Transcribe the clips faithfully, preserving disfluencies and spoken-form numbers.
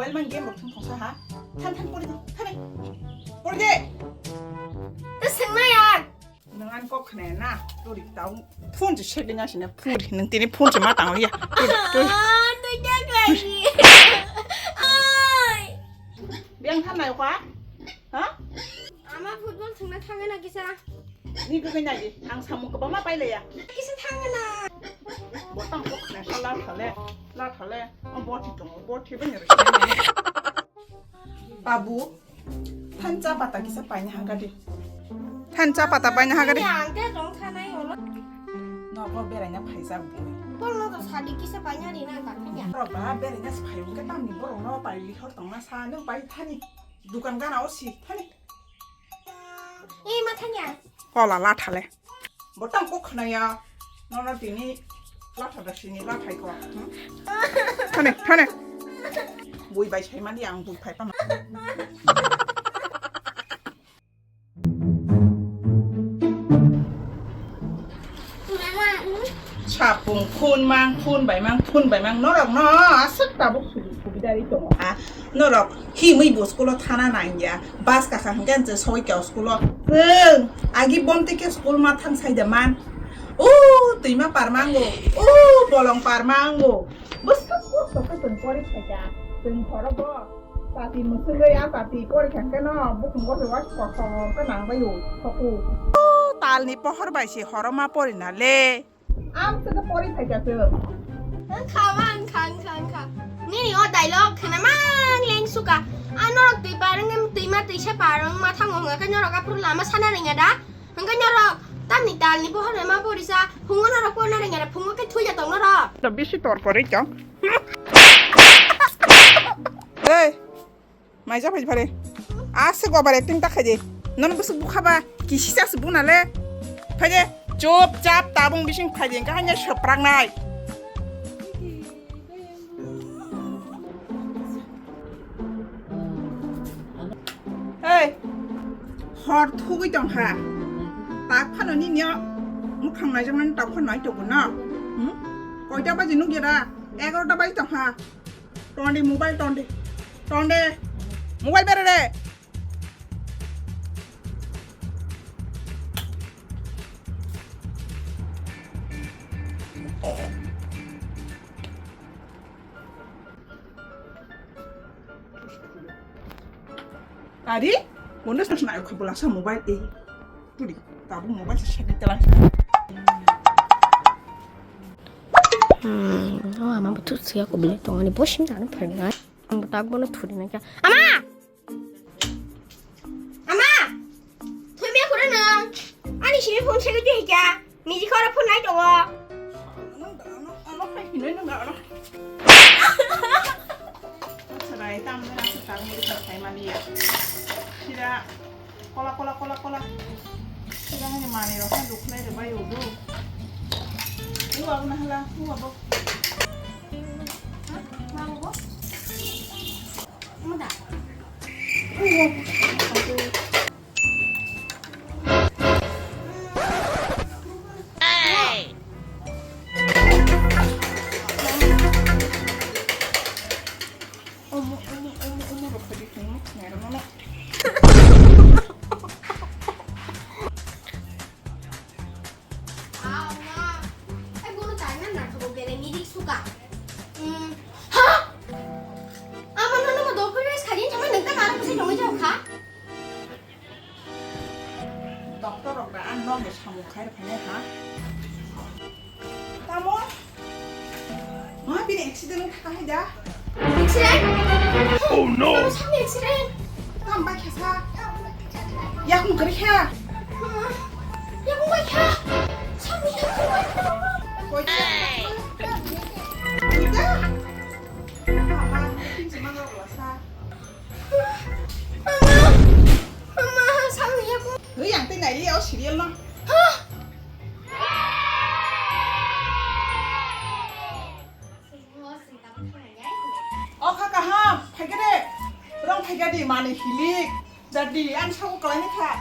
Mobile man game rok thung thungsa ha. Than than pori di. Than. Pori di. To sengna ya. Nang an kok khne na. Tori tau. Phone se setting asi na. Phone nang tini phone se ma tang ya. Tori tori. Ah, to kya kari? Ai. Biang than nai kwa? Ha? Ama football thangna thangna kisa. Ni gugui nai di, ang samung kwbangma pailaiya. Kisa thangna. Botang kok khna sa la thale, la thale. O boti tongo, boti bani rwsai. Babu, thansa pata kisa paina hangka di. Thansa pata paina hangka di. Ang te rong thanai olo. Nogo beraina phaijak bui. Borno to sadi kisa paina ri na ta khanya. Ro ba beraina se phai hwnkhe tamni borok no pai lihor tongna sa, nwng pai thani. Dukan gana o si thani. Ei, ma thanya. Kola lathale. Botang kok khnaya. Nono tini latha da sini lathai ko. Hmm? Thane, thane. Bui bai sai mani ang bui phai pama. Sapung phun mang, phun bai mang, phun bai mang, norok no aswk tabuk subi subi dari tongo ha. Norok himwi bo school o thana nangya, bus kaka hwnkhe ang se soi kha school o. Chwng agi bomtwi khe school ma thang sai da man. O twima par mango, o bolong par mango. Bwswk kosto khe chwng pori phaikha, chwng horo bo. Chati mwswgwi a chati pori kha khe no bukhungo se wai kosom khe nang bai o, soku. O talni pohor bai se horo ma pori na le. Am se khe pori phaikha chwng. Wngkha, wngkha, wngkha, wngkha. Nini o dialogue khna mang leng suka. A norok twi parwng em twima twisa parwng ma thango hwnga khe norok aphuru lama sana rwngya da? Hwnkhe norok tamni talni pohor bai ma porisa, phungo norok porna rwngya da, phungo khe thwi ya tong norok. Da bisi tor kwrwi tong. Ei, maija phai phare. Aswk over acting ta khaidi. Nono bwswk bukha ba, kisi chasi buna le. Phaidi, chup chap tabung bising phaidi, hwnkhe haino swpraknai. Ei, hor thugwi tong kha. Tak phano nini o mukhang naijaknani tak phano nai tongo no. Hmm? Koita baji nukya da? Egarota baji tong kha. Tondi mobile tondi. Tondi. Mobile bere re. Ari, bono sa nayo kha bwlasa mobile e. Tuli, tabuk mobile sa sedi telang. Hmm, oh, ama butuh siya ko beli tong ani bosim jana pernah. Ang butak bono thuri na kya. Ama! Ama! Thumi aku na nang. Ani sini phone sa kya? Niji khoro phone nai tongo. Ano, ano, ano, hai hinoi nung ano. Serai tam na sa tarung di sa sai mali ya. Sira kola kola kola kola. Sira hani mani ro hai dukhlai re bai udu. U abu na hala, u abu. Ha? Ma abu? Mada. Ah, wngma. Ai, bono taina naithogo, belai mirik suka. Hmm. Ha? Amo nono mo doktor bai sajin thangma nang ta karo bwsai tongwi jao kha? Doctor rok da ang nok ni samung khai rwkha ne ha? Tamo? Ma bini accident wngkha hai da? Accident? Oh no! Tamo sakni accident? Tam bai kha sa. Yakung kwrwi kha. Yakung bai kha. Sakni yakung bai kha. Koi kha. Ida. Mama, pinsi mangrok wasa. Mama, mama, sakni yakung. Hei, ang tei naili o serial no. Ha? O kha kaham, phaikha de. Rong phaikha di, mani hilik. Dadi, ang sago kalaini kha.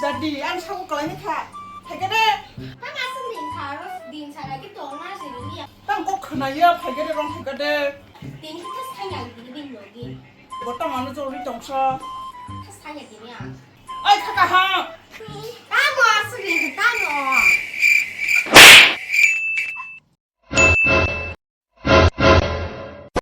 Dadi, ang sago kalaini kha. Phaikha de. Din sana ki tong na sini ya. Tang kok khna ya, phai gede rong phai gede. Din ki tas thanya gini bin logi. Bo tang ano jori tongsa. Tas thanya gini ya. Ai khaka ha. Tamo asli tamo.